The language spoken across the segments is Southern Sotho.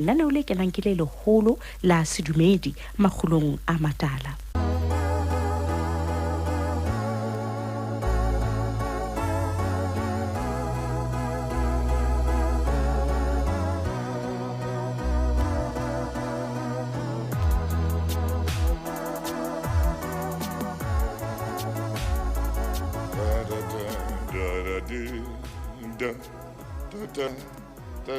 Lenaneo le kenang ke le leholo la sedumedi makgulong a matala. Da, da, da,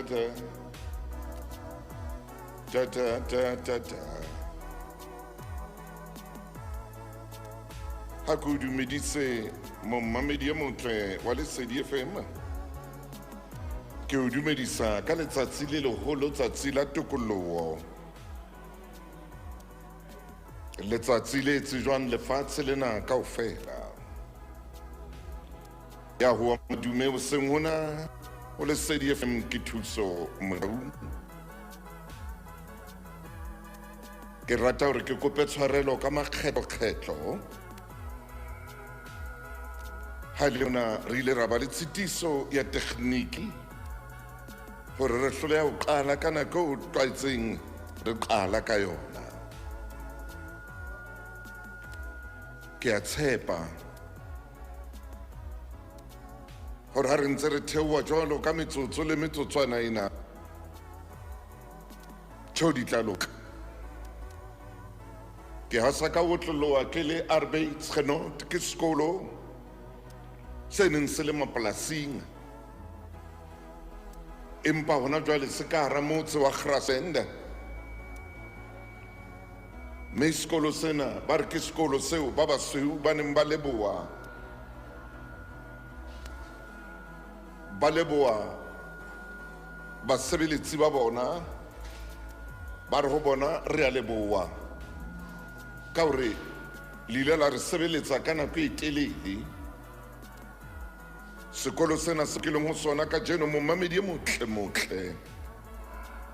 da, da, da, da, da. Ha ke o dumedise momamedi e motle wa Lesedi FM. Ke o dumedisa ka letsatsi le leholo, tsatsi la tokoloho. Letsatsi le tsejwang lefatshe lena kaofela. Ya ho madume hoseng hona ho Lesedi FM ke Thuso Morau. Ke rata hore ke kope tshwarelo ka makgetlo-kgetlo. Ha le yona re ile ra ba le tshitiso ya tekgniki hore re hloleha ho qala ka nako eo tlwaetseng re qala ka yona. Ke a tshepa hore ha re ntse re theoha jwalo ka metsotso le metsotswana ena, tjho di tla loka. Ke ha sa ka otloloha ke le arbeidsgenot ke sekolo se neng se le mapolasing, empa hona jwale se ka hara motse wa Grasenda. Mme sekolo sena ba re ke sekolo seo ba basweu ba neng ba leboha, ba leboha basebeletsi ba bona, ba re ho bona re a leboha ka hore le ile la re sebeletsa ka nako e telele. Sekolo sena se ke leng ho sona kajeno, momamedi e motle motle,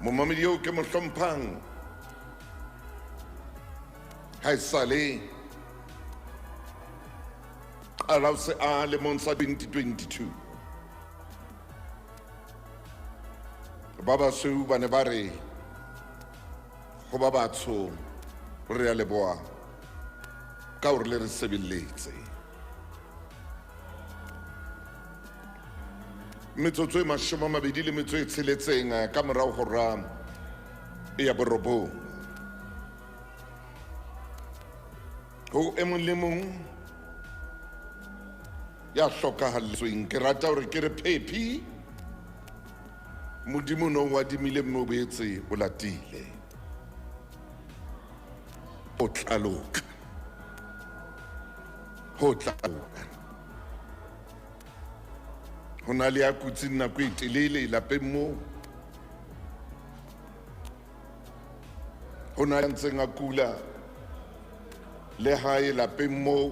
momamedi eo ke mo hlomphang ha e sale qala ho se a lemong sa 2022. Ba basweu ba ne ba re ho ba batsho re a leboha ka hore le re sebeletse. Metsotso e 26 ka morao hora ya 9. Ho e mong le mong ya hlokahalletsweng, ke rata hore ke re phephi, Modimo no o adimile mme o boetse o latile. Ho tla loka. Ho tla loka. Ho na le ya kutseng nako e telele lapeng moo. Ho na le ya ntseng a kula le hae lapeng moo.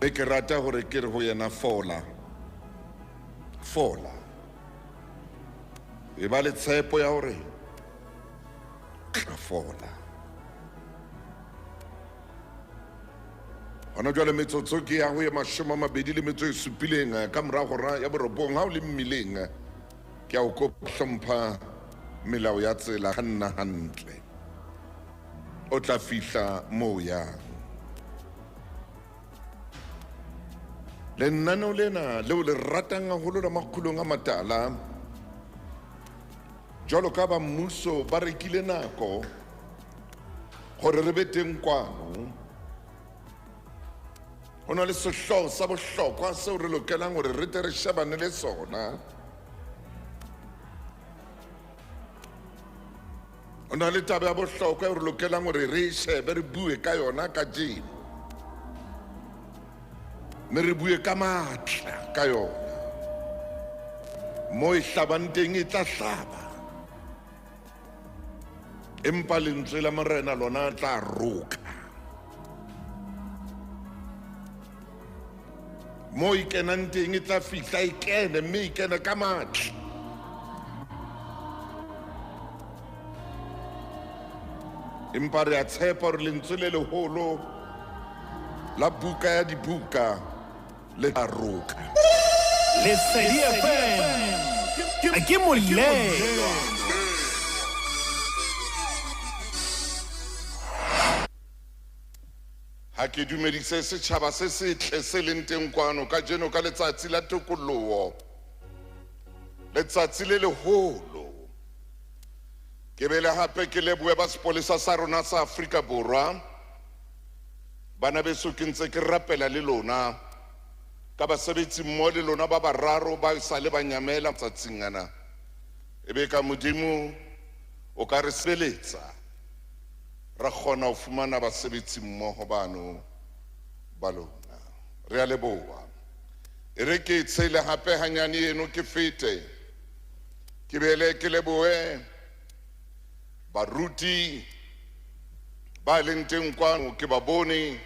Mme ke rata hore ke re ho yena fola. Fola. E ba le tshepo ya hore tla fola. Hona jwale metsotso ke ya ho ye 27 ka mora hora ya 9. Ha o le mmileng, ke a o kopa hlompha melao ya tsela, kganna hantle, o tla fihla moo yang. Lenaneo lena leo le ratang haholo la makgulong a matala, jwalo ka ba mmuso ba rekile nako hore re be teng kwano. Ho na le sehlooho sa bohlokwa seo re lokelang hore re tle re shebane le sona. Ho na le taba ya bohlokwa eo re lokelang hore re e shebe, re bue ka yona kajeno. Mme re bue ka matla ka yona. Mo e hlabang teng e tla hlaba. Empa lentswe la Morena lona tla roka. Mo e kenang teng e tla fihla e kene, mme e kene ka matla. Empa re a tshepa hore lentswe le leholo la buka ya dibuka le tla roka. Lesedi FM. Ke Molelwa. Ha ke dumedise setjhaba se setle se leng teng kwano kajeno ka letsatsi la tokoloho, letsatsi le leholo. Ke bele hape ke lebohe ba sepolesa sa rona sa Afrika Borwa. Bana beso, ke ntse ke rapela le lona ka basebetsi mmoho le lona ba bararo ba sa le ba nyamela tsatsing ana. Ebe ka Modimo o ka re sebeletsa, ra kgona ho fumana basebetsi mmoho bano ba lona. Re a leboha. E re ke tshele hape hanyane eno ke fete, ke bele ke lebohe baruti ba leng teng kwano, ke ba bone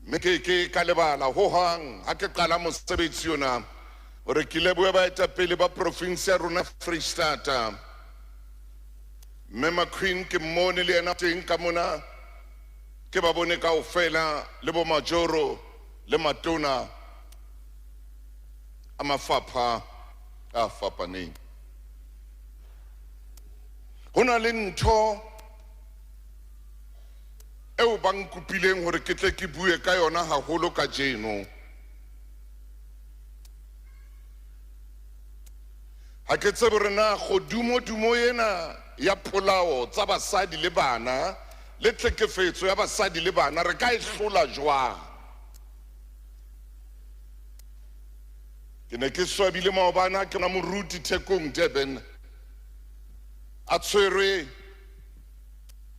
mme ke ke ka lebala hohang ha ke qala mosebetsi ona hore ke lebohe baetapele ba province ya rona Freistata. Mme McQueen ke mmone le yena teng ka mona, ke ba bone kaofela le bo majoro le matona a mafapha a fapaneng. Ho na le ntho eo ba nkopileng hore ke tle ke bue ka yona haholo kajeno. Ha ke tsebe hore na kgodumodumo ena ya polao tsa basadi le bana le tlhekefetso ya basadi le bana re ka e hlola jwang. Ke ne ke swabile maobane ha ke bona moruti Thekong Durban a tshwerwe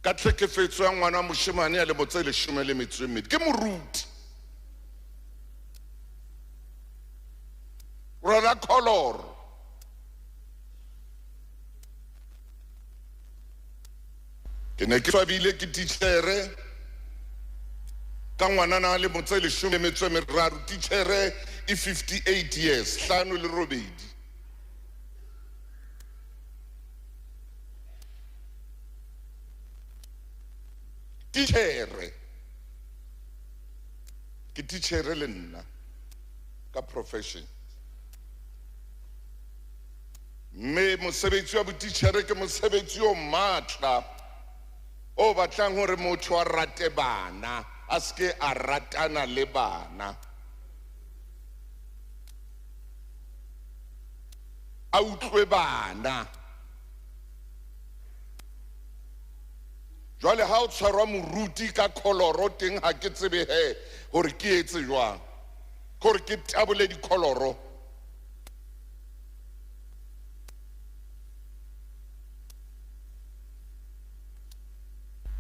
ka tlhekefetso ya ngwana wa moshemane ya lemo tse leshome le metso e mmedi. Ke moruti. Rwala kholoro. Ke ne ke swabile ke titjhere ka ngwanana a lemo tse leshome le metso e meraro. Titjhere e 58 years, hlano le robedi. Titjhere. Ke titjhere le nna ka profession. Mme mosebetsi wa botitjhere ke mosebetsi o matla o batlang hore motho a rate bana, a seke a ratana le bana. A utlwe bana. Jwale ha o tshwarwa moruti ka kholoro teng ha ke tsebe he hore ke etse jwang, hore ke tabole dikholoro.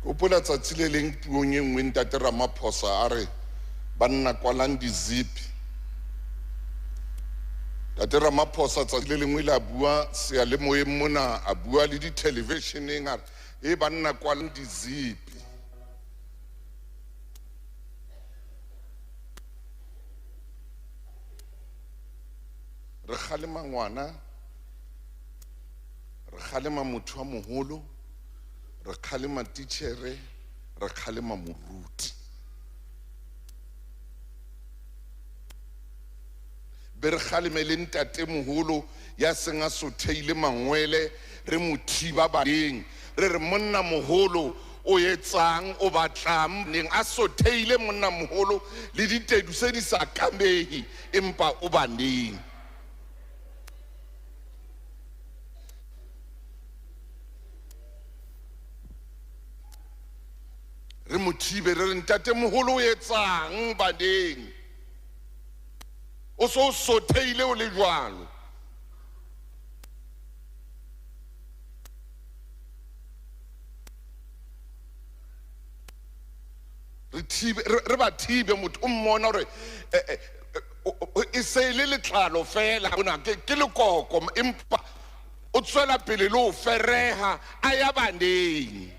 Hopola tsatsi le leng puong e nngwe ntate Ramaphosa a re banna kwalang di-zip. Ntate Ramaphosa tsatsi le lengwe le a bua seyalemoyeng mona, a bua le di-television-eng a re e banna kwalang di-zip. Re kgalema ngwana, re kgalema motho wa moholo, re kgalema titjhere, re kgalema moruti. Be re kgaleme le ntate moholo ya seng a sotheile mangwele, re mo thiba baneng, re re monna moholo o etsang, o batlang neng a sotheile monna moholo le ditedu se di sa kamehe empa o baneng. Re mo thibe re re ntate moholo o etsang baneng, o so sotheile o le jwalo. Re thibe, re ba thibe motho o mmona hore, e se le letlalo fela, ona ke lekoko, empa o tswela pele le ho fereha a ya baneng.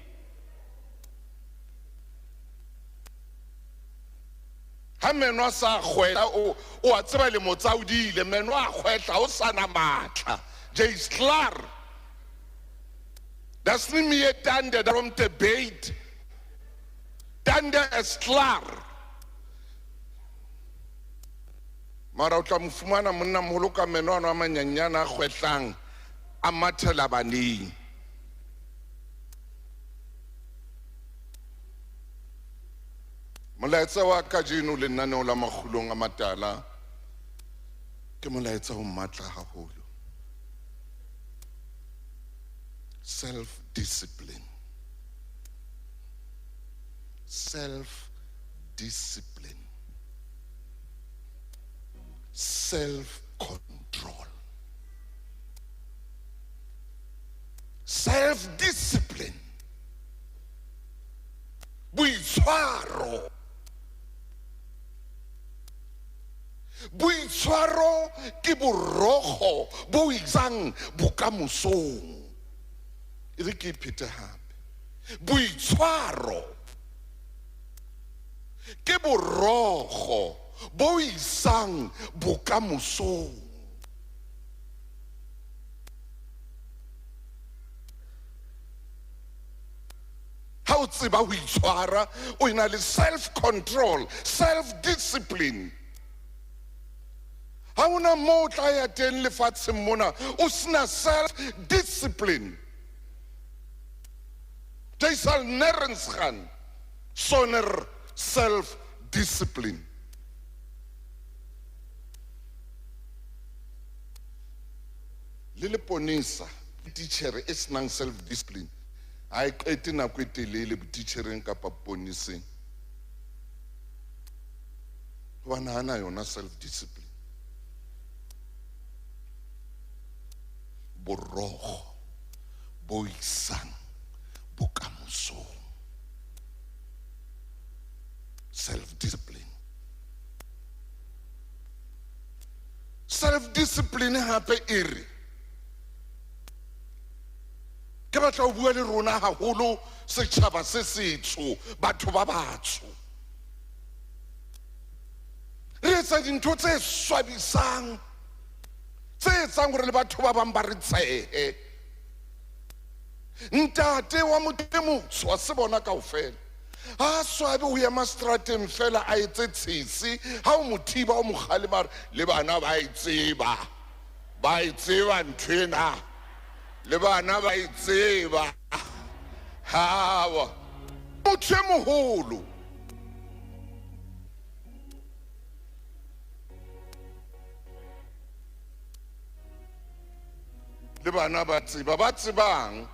Ha meno a sa kgwehla, o a tseba lemo tsa o diile, meno a kgwehla, o sana matla. Jay Sklar. Das nie meer tande, daarom te beet. Tande is klaar. Mara o tla mo fumana monnamoholo ka meno ano a manyenyane a kgwehlang a mathela baneng. Molaetsa wa kajeno lenaneo la Makgulong a Matala ke molaetsa o matla haholo. Self-discipline. Self-discipline. Self-control. Self-discipline. Boitshwaro. Boitshwaro ke borokgo bo isang bokamosong. E re ke iphete hape. Boitshwaro ke borokgo bo isang bokamosong. Ha o tseba ho itshwara, o ena le self-control, self-discipline. Ha hona moo o tla ya teng lefatsheng mona o sena self-discipline. Jy sal nêrens gaan sonder self-discipline. Le leponesa, titjhere e senang self-discipline, ha e qete nako e telele botitjhereng kapa poneseng. Hobane ha na yona self-discipline. Borokgo bo isang bokamosong. Self-discipline. Self-discipline hape e re, ke batla ho bua le rona haholo setjhaba se setsho, batho ba batsho. Re etsa dintho tse swabisang, tse etsang hore le batho ba bang ba re tshehe. Ntate wa motho e motsho wa se bona kaofela. Ha swabe ho ema strateng fela a etse tshese, ha o mo thiba o mo kgalema re, le bana ba e tseba. Ba e tseba nthwena. Le bana ba e tseba. Hawa. Motho e moholo. Le bana ba tseba, ba tsebang.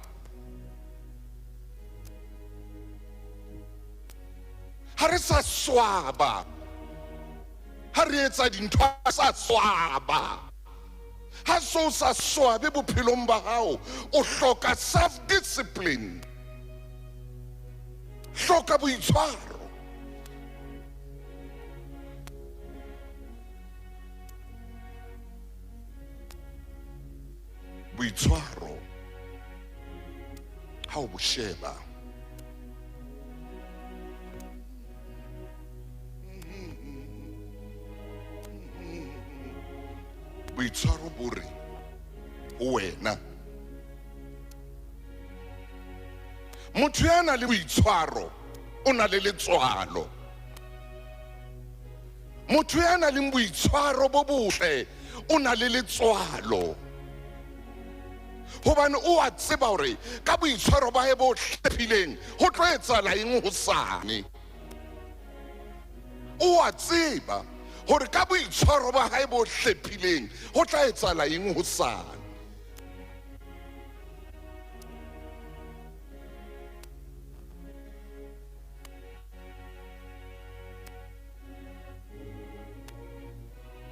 Ha re sa swaba. Ha re etsa dintho ha sa swaba. Ha so sa swabe bophelong ba hao, o hloka self-discipline. Hloka boitshwaro. Boitshwaro ha o bo sheba, boitshwaro bo re ho wena. Motho ya nang le boitshwaro o na le letswalo. Motho ya nang le boitshwaro bo botle o na le letswalo. Hobane o a tseba hore ka boitshwaro ba hae bo hlephileng ho tlo etsahala eng hosane. O a tseba hore ka boitshwaro ba hae bo hlephileng ho tla etsahala eng hosane.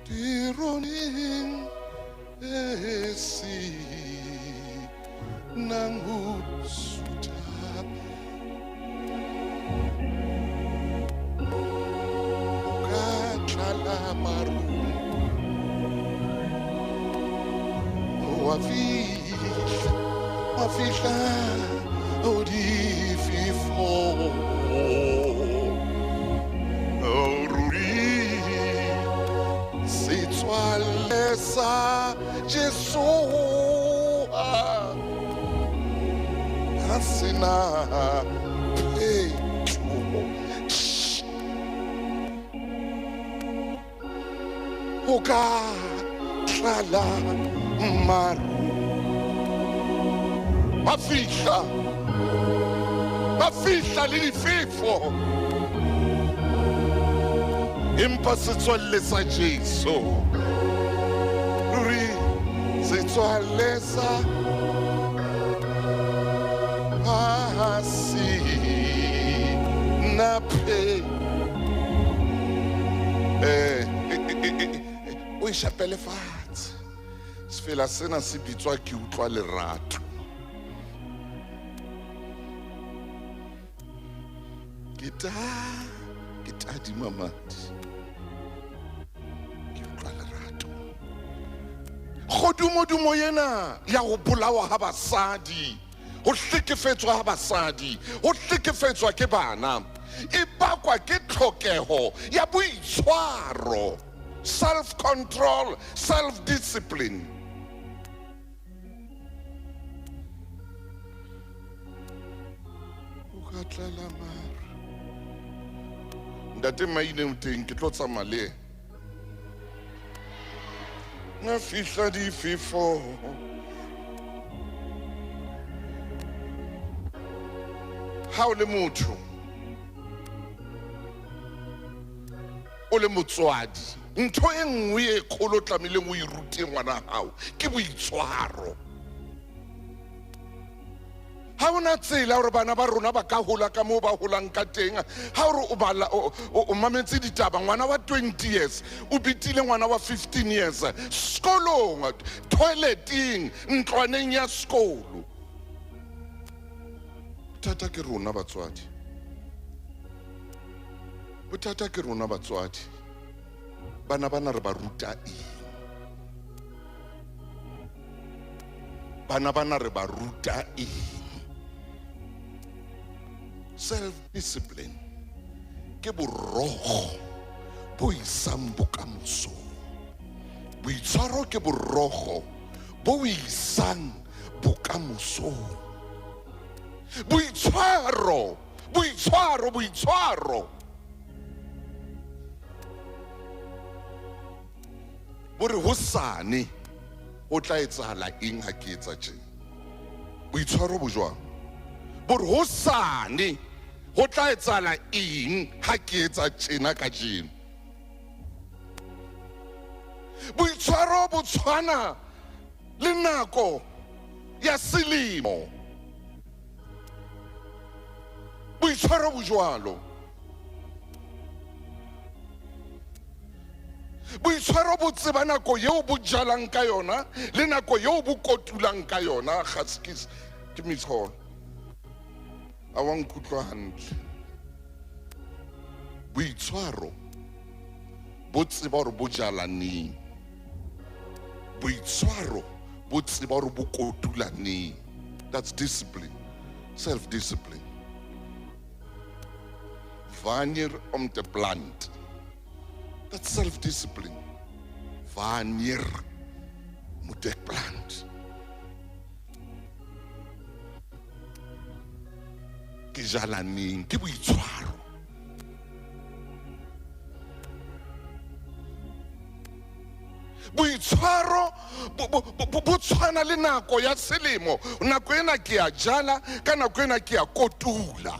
Teroneng e se nang ho sutha. O ka tlala marung, wa fihla, wa fihla o difefo. O ruri setswalle sa Jesu ha se na phetho. Ho ka tlala maru. Ba fihla le difefo. Empa setswalle sa Jesu, ruri setswalle sa ha se na phe. O e shapele fatshe. Sefela sena se bitswa Ke Utlwa Lerato. Ke tadima madi, ke utlwa lerato. Kgodumodumo ena ya ho bolawa ha basadi, ho hlekefetswa ha basadi, ho hlekefetswa ke bana, e bakwa ke tlhokeho ya boitshwaro, self-control, self-discipline. O ka tlala maru. Ntate Maine o teng, ke tlo tsamaya le yena. Na fihla difefo. Ha o le motho, o le motswadi, ntho e nngwe e kgolo o tlamehileng o e rute ngwana hao ke boitshwaro. Ha hona tsela hore bana ba rona ba ka hola ka moo ba holang ka teng. Ha o re o bala, o mametse ditaba, ngwana wa 20 years o bitile ngwana wa 15 years sekolong, toileting, ntlwaneng ya sekolo. Bothata ke rona batswadi. Bothata ke rona batswadi. Bana bana re ba ruta eng? Bana bana re ba ruta eng? Self-discipline ke borokgo bo isang bokamosong. Boitshwaro ke borokgo bo isang bokamosong. Boitshwaro, boitshwaro, boitshwaro. Bo re hosane ho tla etsahala eng ha ke etsa tjena? Boitshwaro bo jwang? Bo re hosane ho tla etsahala eng ha ke etsa tjena kajeno? Boitshwaro bo tshwana le nako ya selemo. Boitshwaro bo jwalo. Boitshwaro bo tseba nako eo bo jalang ka yona le nako eo bo kotulang ka yona. Gaskis ke metsholo. A wa nkutlwa hantle. Boitshwaro bo tseba hore bo jala neng. Boitshwaro bo tseba hore bo kotula neng. That's discipline, self-discipline. Wanneer om te plant. That's self-discipline. Wanneer moet ek plant? Ke jala neng? Ke boitshwaro. Boitshwaro bo tshwana le nako ya selemo. Nako ena ke ya jala, ka nako ena ke ya kotula.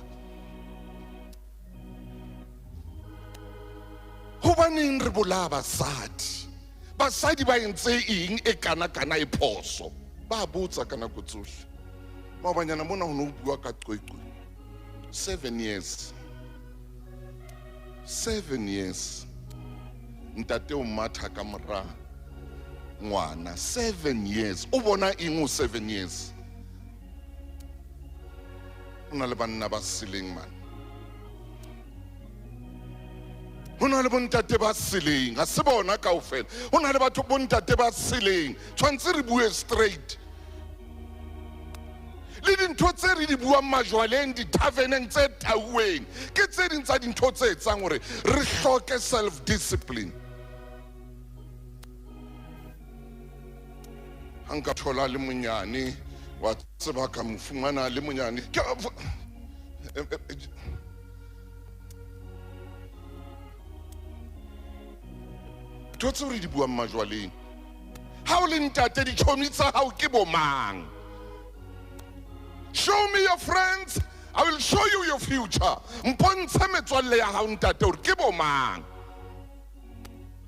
Hobaneng re bolaya basadi? Basadi ba entse eng e kana-kana e phoso? Ba botsa ka nako tsohle. Maobanyana mona ho no bua ka Cwecwe. 7 years. 7 years. Ntate o matha ka mora ngwana. 7 years. O bona eng o 7 years? Ho na le banna ba seleng man. Ho na le bontate ba seleng, ha se bona kaofela. Ho na le batho bontate ba seleng. Tshwantse re bue straight. Le dintho tse re di buang majwaleng, di-taverneng tse tauweng, ke tse ding tsa dintho tse etsang hore re hloke self-discipline. Ha nka thola le monyane, wa tseba ka mo fumana le monyane. Dintho tseo re di buang majwaleng. Ha o le ntate, ditjhomi tsa hao ke bo mang? Show me your friends, I will show you your future. Mpontshe metswalle ya hao ntate hore ke bo mang.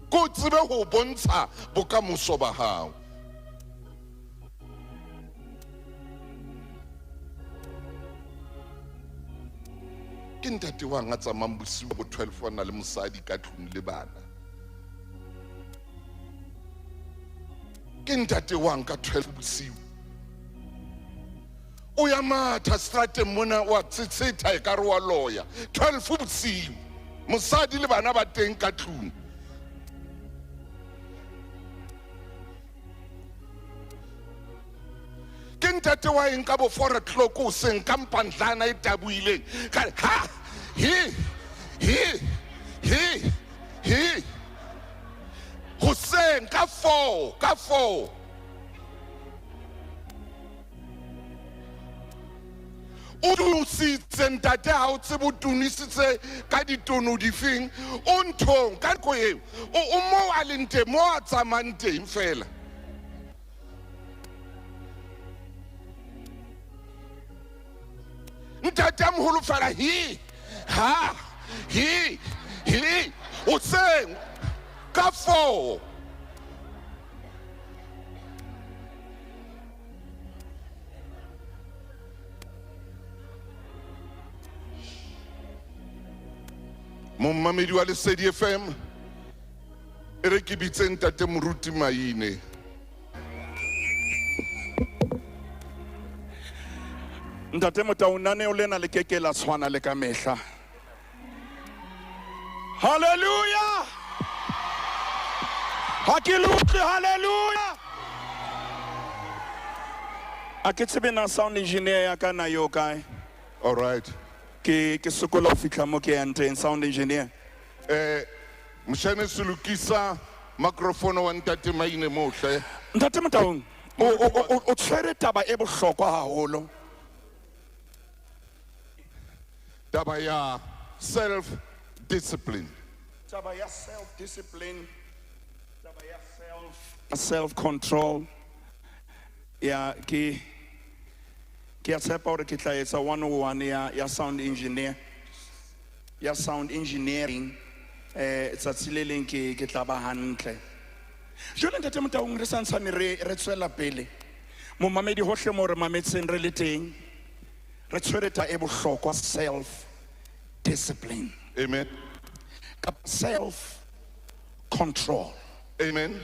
Ko tsebe ho bontsha bokamoso ba hao. Ke ntate wa nga tsamayang bosiu bo 12 wa na le mosadi ka tlung le bana. Ke ntate wa nka 12 bosiu. O ya matha strateng mona wa tshetsheta e ka re wa loya. 12 bosiu. Mosadi le bana ba teng ka tlung. Ke ntate wa eng ka bo 4 o'clock hoseng ka mpandlana e tabohileng. Ka ha he he he he hoseng ka 4, ka 4. O dusitse ntate ha o tsebe o tunisitse ka ditono difeng, o nthong ka nako eo, o mo a leng teng, mo a tsamayang teng fela. Ntate a moholo fela, he, ha, he, he, hoseng ka 4. Momamedi wa Lesedi FM, e re ke bitse ntate Moruti Maine. Ntate Motaung, lenaneo lena le keke la tshwana le ka mehla. Hallelujah! Ha ke le utlwe, hallelujah! A ke tsebe na sound engineer ya ka na yo kae? All right. Ke sokola ho fihla mo ke yang teng, sound engineer. Moshane se lokisa microphone wa ntate Maine mo hle. Ntate Motaung, o tshwere taba e bohlokwa haholo. Taba ya self discipline. Taba ya self discipline, taba ya self control. Ya ke a tshepa hore ke tla etsa 101 ya sound engineer. Ya sound engineering. Tsatsi le leng ke tla ba hantle. Jwale ntate Motaung, re santsane re tswela pele. Momamedi hohle mo re mametseng re le teng. Re tshwere ta e bohlokwa, self discipline. Amen. Kapa self control. Amen.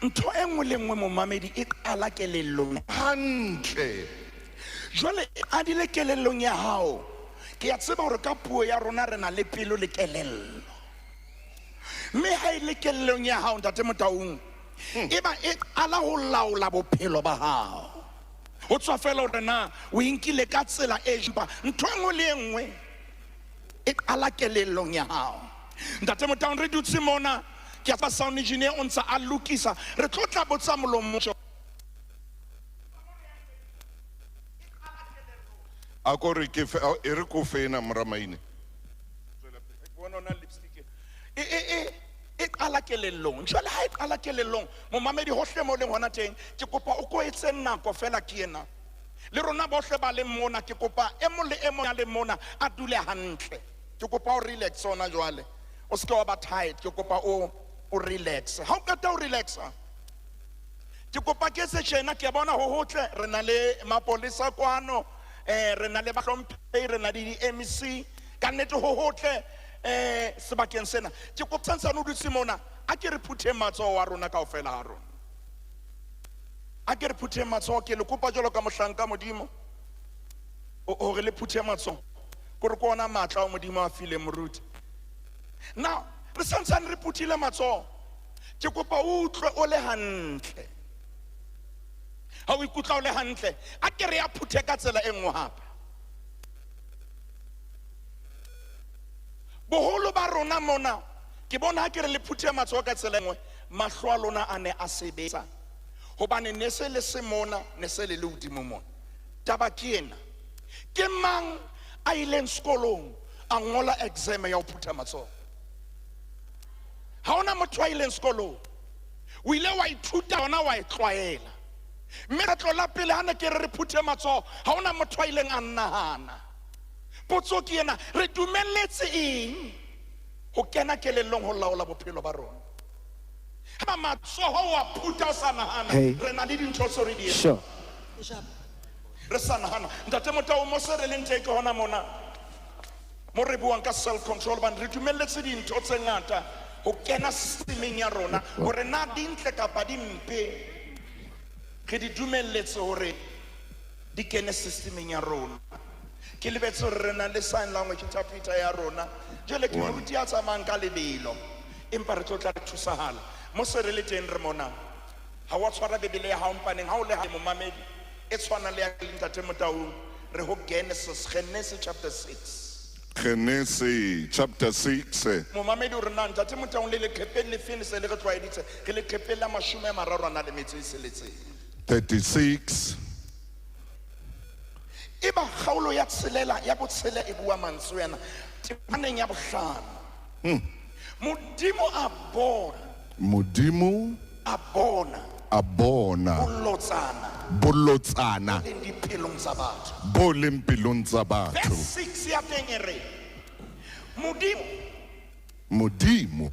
Ntho e nngwe le nngwe momamedi e qala kelellong. Hantle. Jwale e qadile kelellong ya hao. Ke a tseba hore ka puo ya rona re na le pelo le kelello. Mme ha e le kelellong ya hao ntate Motaung, e ba e qala ho laola bophelo ba hao. Ho tswa fela hore na o e nkile ka tsela e jwang. Ntho e nngwe le e nngwe e qala kelellong ya hao. Ntate Motaung, re dutse mona, ke a tseba sound engineer o ntse a lokisa. Re tlo tla botsa molomo. A ko re ke fe, e re ko fe ena, mora Maine. Bona ona lipstick. E qala kelellong. Jwale ha e qala kelellong, momamedi hohle mo leng hona teng, ke kopa o ko etse nako fela ke ena. Le rona bohle ba leng mona, ke kopa e mong le e mong ya leng mona a dule hantle. Ke kopa o relax hona jwale. O se ke wa ba tight, ke kopa o relax. Ha o qeta o relaxa, ke kopa ke se tjena, ke a bona ho hotle, re na le mapolesa kwano, re na le bahlomphehi, re na le di-M C, ka nnete ho hotle, sebakeng sena. Ke kopa santsane o dutse mona, a ke re phutheng matsoho wa rona kaofela ha rona. A ke re phutheng matsoho, ke le kopa jwalo ka mohlanka Modimo, hore le phuthe matsoho. Kore ke ona matla ao Modimo a fileng moruti. Now, re santsane re phuthile matsoho. Ke kopa o utlwe o le hantle. Ha o ikutlwa o le hantle, a ke re a phuthe ka tsela e nngwe hape. Boholo ba rona mona, ke bona ha ke re le phuthe matsoho ka tsela e nngwe, mahlo a lona a ne a sebetsa. Hobane ne se le se mona, ne se le le hodimo mona. Taba ke ena. Ke mang a ileng sekolong a ngola exam ya ho phutha matsoho? Ha hona motho a ileng sekolong. O ile wa ithuta ona wa e tlwaela. Mme re tlo la pele ha ne ke re re phuthe matsoho, ha hona motho a ileng a nnahana. Potso ke ena, re dumelletse eng ho kena kelellong ho laola bophelo ba rona? Ha matsoho wa phutha o sa nahana, Hey. re na le dintho tseo re di etsang. Sure. Re sa nahana. Ntate Motau, mo se re leng teng ke hona mona. Mo re buang ka self control hobane re dumelletse dintho tse ngata ho kena systemeng ya rona hore na di ntle kapa di mpe, re di dumelletse hore di kene systemeng ya rona. Ke lebetse hore re na le sign language interpreter ya rona. Jwale ke moruti ya tsamayang ka lebelo, empa re tlo tla re thusahala. Mo se re le teng re mona. Ha wa tshwara Bibele ya hao mpaneng, ha o le hae momamedi, e tshwana le ya Ntate Motaung, re ho Genesis, Genesis chapter 6. Genesis chapter 6. Momamedi o re na Ntate Motaung le leqhepeng le feng le se le re tlwaeditse? Re leqhepeng la mashome a mararo a na le metso e tsheletseng. 36. E ba kgaolo ya tshelela, ya botshela e bua mantswe ana. Temaneng ya bohlano. Modimo a bona. Modimo A bona. a bona. Bolotsana. Bolotsana. Bo leng dipelong tsa batho. Bo leng pelong tsa batho. Verse 6 ya teng e re, Modimo. Modimo.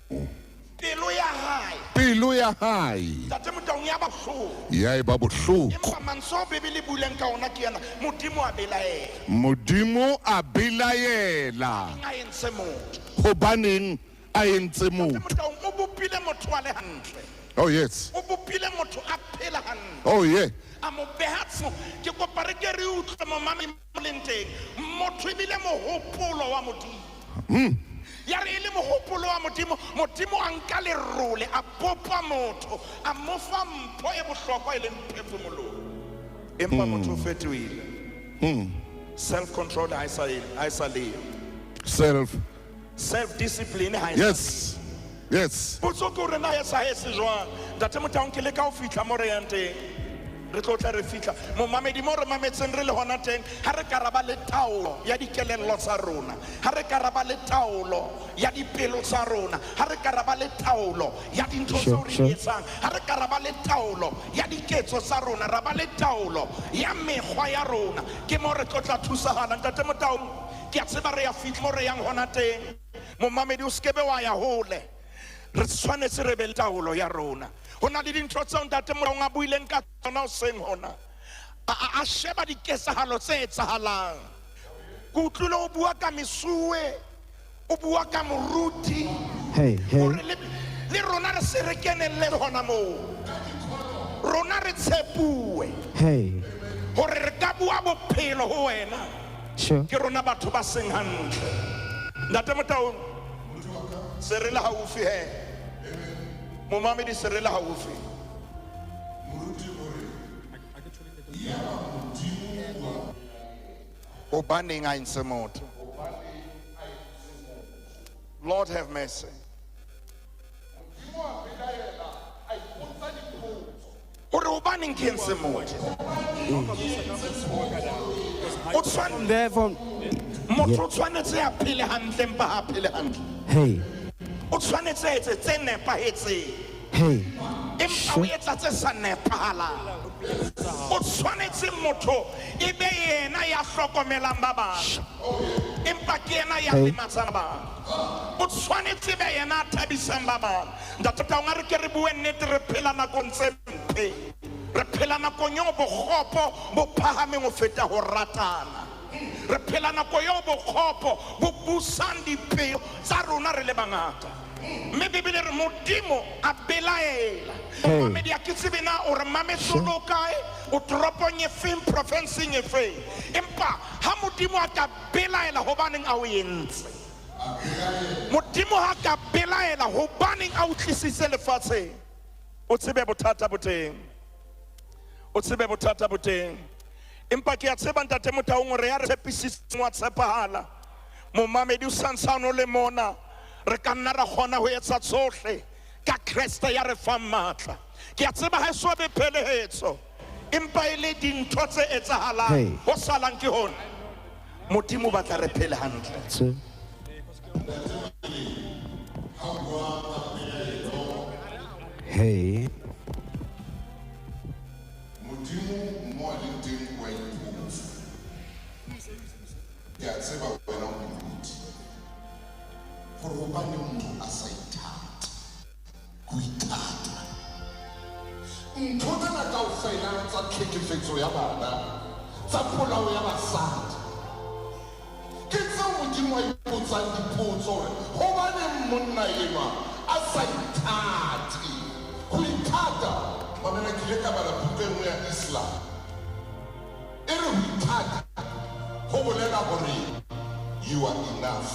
Pelo ya hae. Pelo ya hae. Ntate Motaung ya ba bohloko. Ya e ba bohloko. Empa mantswe ao Bibele e buileng ka ona ke yana, Modimo a belaela. Modimo a belaela. A entse motho. Hobaneng a entse motho? Ntate Motaung o bopile motho a le hantle. Oh yes. O bopile motho a phela hantle. Oh yeah. A mo beha tshimo. Ke kopa re ke re utlwe momamedi mo leng teng. Motho ebile mohopolo wa Modimo. Ya re e le mohopolo wa Modimo, Modimo a nka lerole, a bopa motho, a mo fa mpho e bohlokwa e leng phefumoloho. Empa motho o fetohile. Self control ha e sa le, ha e sa le. Self. Self discipline ha e sa Yes. Yes. Potso ke hore na e sa etse jwang? Ntate Motaung, ke leka ho fihla mo re yang teng. Re tlo tla re fihla. Momamedi mo re mametseng re le hona teng, ha re ka ra ba le taolo ya dikelello tsa rona, ha re ka ra ba le taolo ya dipelo tsa rona, ha re ka ra ba le taolo ya dintho tseo re di etsang, ha re ka ra ba le taolo ya diketso tsa rona, ra ba le taolo ya mekgwa ya rona, ke mo re tlo tla thusahala. Ntate Motaung, ke a tseba re ya fihla mo re yang hona teng. Momamedi, o sekebe wa ya hole. Re tshwanetse re be le taolo ya rona. Ho na le dintho tseo Ntate Motaung a buileng ka tsona hoseng hona. A sheba diketsahalo tse etsahalang. Ke utlwile o bua ka mesuwe, o bua ka moruti. Hey, hey. Hore le rona re se re kenelle hona moo. Rona re tshepuwe. Hey. Hore re ka bua bophelo ho wena. Sure. Ke rona batho ba seng hantle. Ntate Motaung, se re le haufi he. Momamedi, se re le haufi. Hobaneng a entse motho? Lord have mercy. Hore hobaneng ke entse motho? O tshwan- There from Motho o tshwanetse a phele hantle, empa ha a phele hantle. Hey. O tshwanetse a etse tse nepahetseng. Hey. Empa o etsa tse sa nepahalang. O tshwanetse motho e be yena ya hlokomelang ba bang. Empa ke yena ya Hey. lematsang ba bang. O tshwanetse be yena a thabisang ba bang. Ntate Motaung, a re ke re bue nnete, re phela nakong tse mpe. Re phela nakong eo bokgopo bo phahameng ho feta ho ratana. Re phela nako eo bokgopo bo busang dipelo tsa rona re le bangata. Mme Bibele re Modimo a belaela. Hey. Momamedi, ha ke tsebe na o re mametse o le o kae, o toropong e feng, profinseng e feng. Empa ha Modimo a ka belaela, hobaneng a o entse? Modimo ha ka belaela, hobaneng a o tlisitse lefatsheng? O tsebe bothata bo teng. O tsebe bothata bo teng. Empa ke a tseba Ntate Motaung hore ya re tshepisitseng wa tshepahala. Momamedi o santsane o le mona, re ka nna ra kgona ho etsa tsohle ka Kreste ya re fang matla. Ke a tseba ha e so be phelehetso, empa e le dintho tse etsahalang, Hey. ho salang ke hona. Modimo o batla re phele hantle. Two. Hey. Modimo mo a leng teng wa ipotsa. Ke a tseba wena o moruti. Gore hobaneng motho a sa ithate. Ho ithata. Ntho tsena kaofela tsa tlhekefetso ya bana, tsa polao ya basadi. Ke tseo Modimo a ipotsang dipotso hore hobaneng monna enwa a sa ithate. Ho ithata, mamela ke ile ka bala buka e nngwe ya Islam. E re ho ithata ho bolela hore you are enough.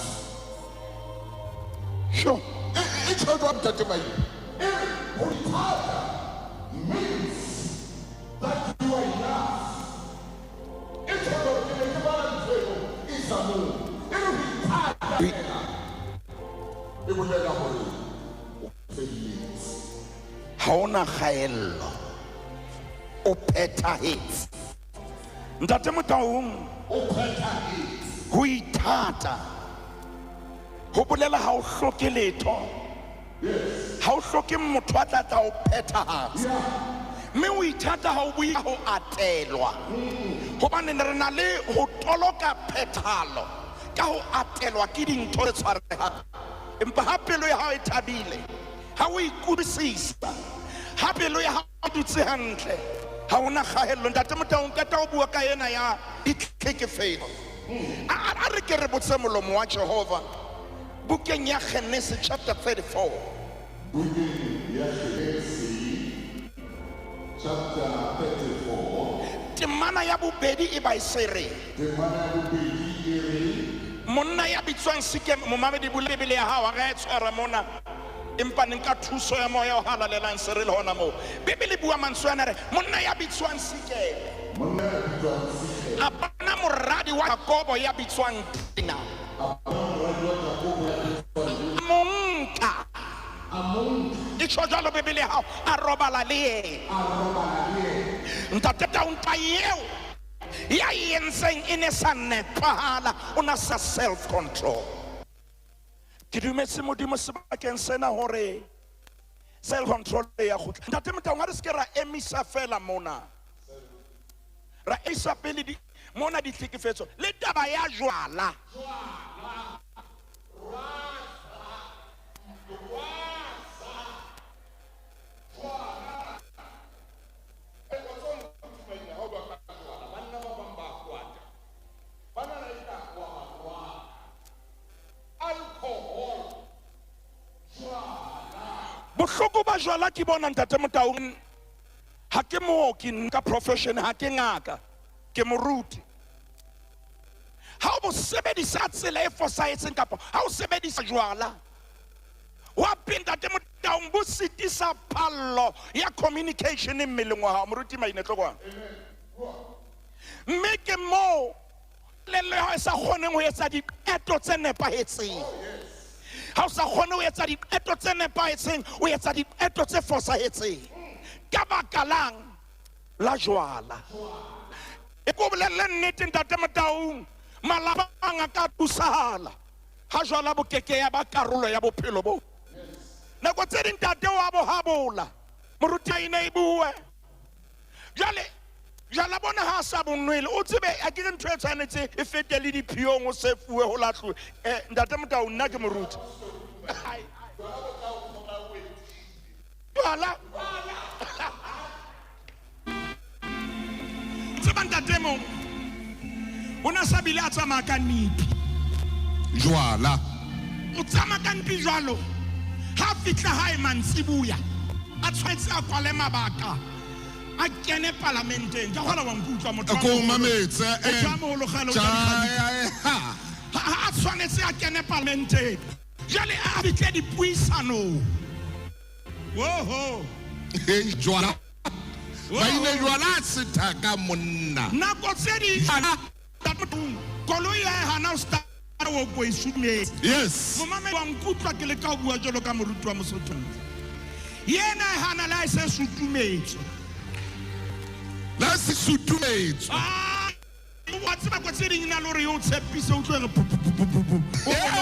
Sure. E tjho jwang ntate Maine? E re ho ithata means that you are enough. E tjho jwang? Ke ne ke bala ntho eo Islamong. E re ho ithata fela e bolela hore o felletse. Ha ona kgaello. O phethahetse. Ntate Motaung, o phethahetse. Ho ithata ho bolela ha o hloke letho. Yes. Ha o hloke motho a tla tla o phethahatsa. Mme o ithata ha o bue ho atelwa. Hobane re na le ho toloka phethahalo ka ho atelwa ke dintho tse tshwarehang. Empa ha pelo ya hao e thabile, ha o ikutlwisisa, ha pelo ya hao e dutse hantle, ha ona kgaello. Ntate Motaung, qeta ho bua ka ena ya ditlhekefetso. A re ke re botse molomo wa Jehova bukeng ya Genesis chapter 34. Bukeng ya Genesis chapter 34. Temana ya bobedi e ba e se re. Temana ya bobedi e re, monna ya bitswang Sikem, momamedi bula Bibele ya hao, ha re a e tshwara mona. Empa ne nka thuso ya moya o halalelang se re le hona moo. Bibele e bua mantswe ana re, monna ya bitswang Sikeme. Monna ya bitswang Sikeme. A bona moradi wa Jakobo ya bitswang Dina. A bona moradi wa Jakobo ya bitswang Dina. A mo nka. A mo nka. E tjho jwalo Bibele ya hao, a robala le yena. A robala le yena. Ntate Taung, taba eo ya e entseng e ne sa nepahala, o na sa self control. Ke dumetse Modimo sebakeng sena hore self control e ya kgutla. Ntate Motaung, ha re se ke ra emisa fela mona. Ra isa pele di mona ditlhekefetso le taba ya jwala. Bohloko ba jwala ke bona ntate Motaung, ha ke mooki ka profession, ha ke ngaka, ke moruti. Ha o bo sebedisa tsela e fosahetseng kapa ha o sebedisa jwala, wa pele ntate Motaung bo sitisa phallo ya communication mmeleng wa hao. Moruti Maine, tlo kwana. Mme ke moo kelello ya hao e sa kgoneng ho etsa diqeto tse nepahetseng. Ha o sa kgone ho etsa diqeto tse nepahetseng, o etsa diqeto tse fosahetseng. Ka baka lang la jwala. E ko bolelle nnete ntate Motaung, malapa a mang a ka thusahala ha jwala bo keke ya ba karolo ya bophelo bo. Nako tse ding ntate wa bo habola, moruti Maine e bue. Jwale jwala bona ha sa bonwele, o tsebe a ke ntho e tshwanetse e fete le diphiong, o se fuwe ho lahluwe. Ntate Motaung, nna ke moruti. Jwala. Tseba ntate mong, o na sa bile a tsamaya ka nipi. Jwala. O tsamaya ka nipi jwalo. Ha fihla hae mantsibuya, a tshwanetse a kwale mabaka. A kene parlamenteng. Ke kgona wa nkutlwa motho wa Ko moholo. mametse, Motho wa moholo kgale o Tja, tla dikgadi. ya, ya, ha. Ha a tshwanetse a kene parlamenteng. Jwale a fihle dipuisanong. Woho. Hey, jwala. Woho. Ba ile jwala sethaka monna. Nako tse ding, Jwala. koloi ya hae hana o start o ko e sutumetse. Yes. Momamedi wa nkutlwa ke leka ho bua jwalo ka moruti wa Mosotho. Yena e hana le ha e se sutumetswe. La se sutumetswe. Ah, wa tseba ko tse ding na le hore yo o tshepise, o tlo re pu, pu, pu, pu, pu, pu. O bona,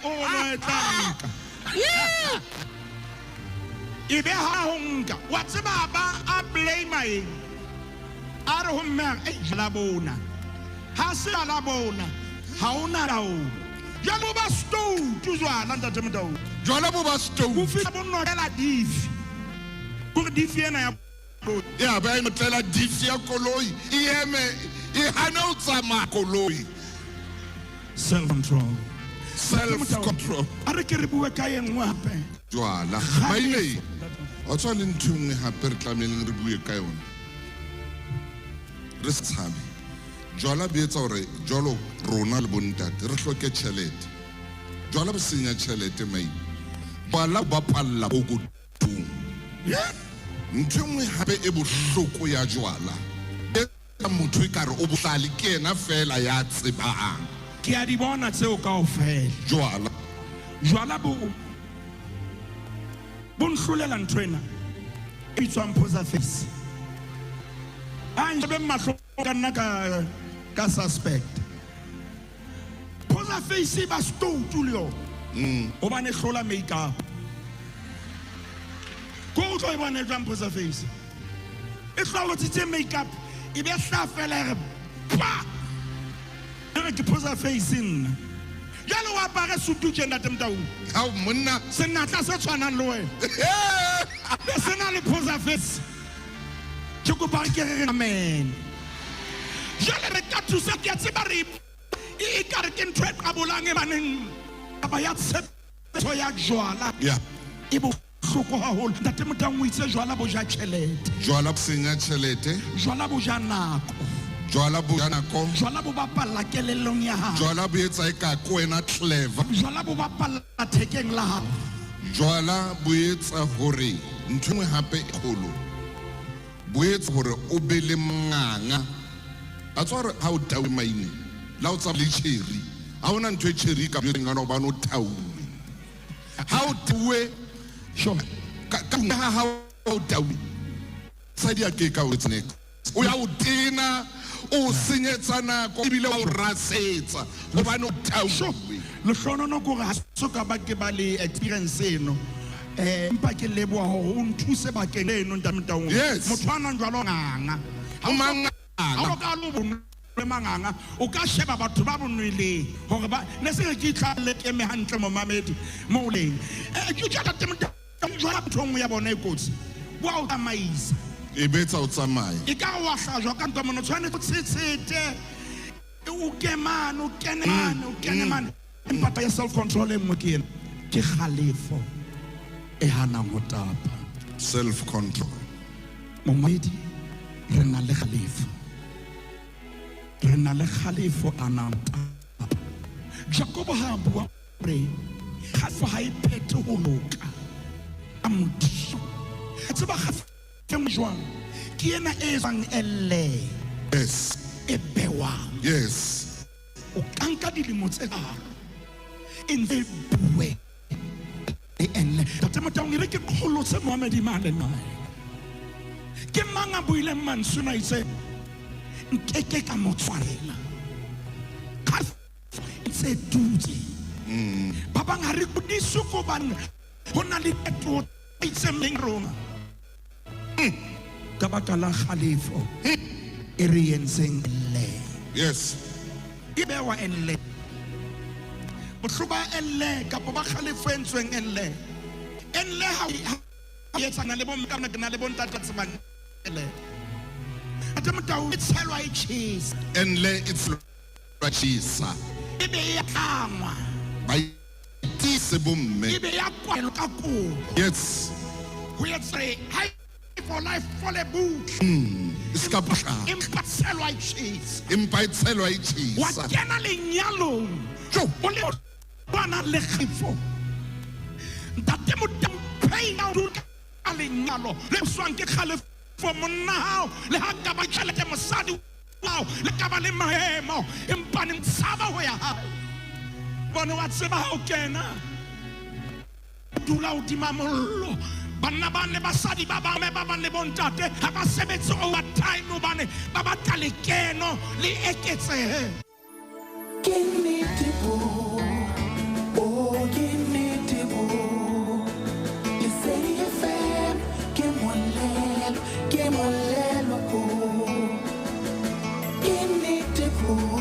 o bona, o bona e tla nka. E be ha ho nka wa tseba ba a blame eng a re ho mme e jala bona ha se la bona ha ona taolo jwale ba stoutu jwala ntate Motau jwala bo ba stoutu o fihla bo notela difi kore difi ena ya ya ba e notlela difi ya koloi e eme e hana ho tsamaya koloi. Self control, self control. A re ke re bue ka e nngwe hape jwala maile o tswa le ntho e nngwe hape re tlameileng re bue ka yona re se tshabe. Jwala bo etsa hore jwalo rona le bontate re hloke tjhelete. Jwala bo senya tjhelete maile. Jwala bo bapalla pokothong. Ntho e nngwe hape e bohloko ya jwala e motho ekare o bohlale ke yena fela ya tsebang. Ke a di bona tseo kaofela. Jwala jwala bo nhlolela ntho ena e bitswang poser face. A nshebe mahlo ka nna ka suspect. Poser face ba stoutu le yona. Hobane hlola make-up. Ko o tlo e bona jwang poser face? E hlalotsitse make-up e be hla fela re pa. Re ke poser face nna. Jwale o apare sutu tje ntate Motau. Hao monna senatla se tshwanang le wena. Le sena le poser face. Ke kopa ke re amen. Jwale re ka thusa ke a tseba re e ka re ke ntho e qabolang e baneng taba ya tshepo ya jwala. E bohloko haholo. Ntate Motau o itse jwala bo ja tjhelete. Jwala bo senya tjhelete. Jwala bo ja nako. Jwala bo ja nako. Jwala bo bapalla kelellong ya hao. Jwala bo etsa e ka ko wena clever. Jwala bo bapalla thekeng la hao. Jwala bo etsa hore ntho e nngwe hape e kgolo bo etsa hore o be le manganga. A tswa hore ha o tauwe maine la o tsa le cherry ha hona ntho e cherry ka bjeng ngwana hobane o tauwe. Ha o tauwe ka ha o tauwe sadi a ke ka o tsene o ya o tena o senyetsa nako ebile o rasetsa hobane o tauwe. Lehlonono kore ha so ka ba ke ba le experience eno. Empa ke leboha hore o nthuse bakeng leno ntate Motau. Motho a nang jwalo nganga. Ha manganga. Ha o ka lo bonwe manganga o ka sheba batho ba bonweleng hore ba ne se ke itlhalle ke eme hantle momamedi mo leng. Ke tla ntate Motau jwala ntho nngwe ya bona e kotsi. Wa o tsamaisa. E betsa o tsamaye. E ka wa hlajwa ka ntwa mono tshwanetse o tshetshete. O kemane o kene mane o kene mane. Empa ya self control e nngwe ke ena. Ke kgalefo e hanang ho tapa. Self control. Momamedi re na le kgalefo. Re na le kgalefo a nang tapa. Jakobo ha bua re kgalefo ha e phethe ho loka. A Modimo. Tseba kgalefo jwang ke ena e tswang elle. Yes. E bewang. Yes. O ka nka dilemo tse tharo e ntse bue e enne. Ntate Motau e re ke qholotse Mohammed mane nae. Ke mang a buileng mantswe na itse nkeke ka mo tshwarela. Kgalefo e ntse dutse. Ba bang ha re kodiswe ko hobane ho na le phetoho e itseng rona. Ka baka la kgalefo e re entseng le. Yes. E bewa elle. Bohloko ba elle kapa ba kgalefo e entsweng elle. Elle ha e etsana le bomme ka na le bontate tsebang elle. Ate Motau e tshelwa e tjhesa. Elle e tshelwa tjhesa. E be ya tlangwa. Ba itise bomme. E be ya kwalwa ka kobo. Yes. Ho etsa ha for life for le butle. Ska bohla. Empa tshelwa e tjhesa. Empa e tshelwa e tjhesa. Wa kena lenyalong. O le bana le kgefo. Ntate Motau pain a dula ka lenyalo le swang ke kgalefo monna hao le ha ka ba tjhelete mosadi wa le ka ba le maemo empa ne tshaba ho ya hae. Bona wa tseba ha o kena dula hodima mollo. Banna ba ne basadi ba bang ba bang le bontate ha ba sebetse overtime hobane ba batla lekeno le eketsehe. Ke nnete bo, oh ke nnete bo, Lesedi FM. puo.